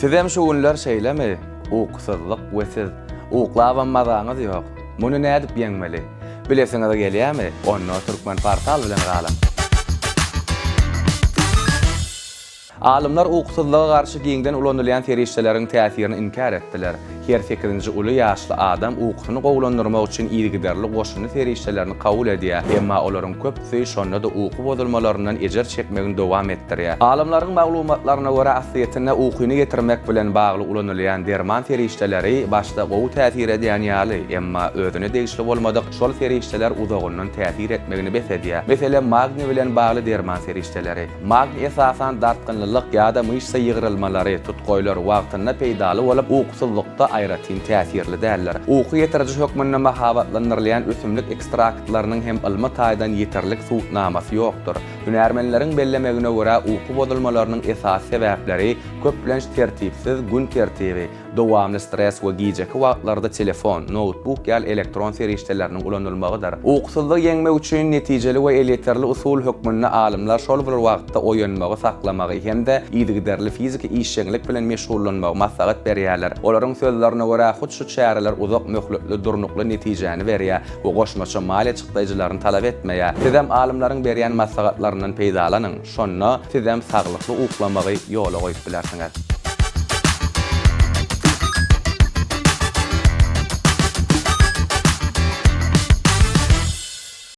Sizem şu günler şeýlemi? Ukusyzlyk we siz. Uklabam mazaňyz ýok. Muny nädip ýeňmeli? Bilesiňiz gelýämi? Onda Türkmenportal bilen galyň! Alymlar ukusyzlyga garşy giňden ulanylýan serişdeleriň täsirini inkär etdiler. Her sekizinji uly ýaşly adam ukusyny gowulandyrmak üçin yzygiderli goşundy serişdelerini kabul edýär, emma olaryň köpüsi şonda-da uky bozulmalaryndan ejir çekmegini dowam etdirýär. Alymlaryň maglumatlaryna görä, aslyýetinde ukyny getirmek bilen bagly ulanylýan derman serişdeleri başda gowy täsir edýän ýaly, emma özüne degişli bolmadyk şol serişdeler uzagyndan täsir etmegini bes edýär. Meselem, magniý bilen bagly derman serişdeleri. Magniý esasan dartgynlylyk ýa-da myşsa ýygrylmalary, tutgaýlar, wagtynda peýdaly bolup, ukusyzlykda aýratyn täsirli däldir. Uky getiriji hökmünde mahabatlandyrylýan ösümlik ekstraktlarynyň hem ylmy taýdan ýeterlik subutnamasy ýokdur. Hünärmenleriň bellemegine görä, uky bozulmalarynyň esasy sebäpleri köplenç tertipsiz gün tertibi, Dowamly stres we gijeki wagtlarda telefon, noutbuk ýaly elektron serişdeleriniň ulanylmagydyr. Ukusyzlygy ýeňmek üçin netijeli we elýeterli usul hökmünde alymlar şol bir wagtda oýanmagy saklamagy hem-de yzygiderli fiziki işjeňlik bilen meşgullanmagy maslahat berýärler. Olaryň sözlerine görä, hut şu çäreler uzak möhletli durnukly netijäni berýär we goşmaça maliýe çykdaýjylaryny talap etmeýär. Sizem alymlaryň berýän maslahatlaryndan peýdalanyň, şonda sizem saglykly uklamagy ýola goýup bilersiňiz.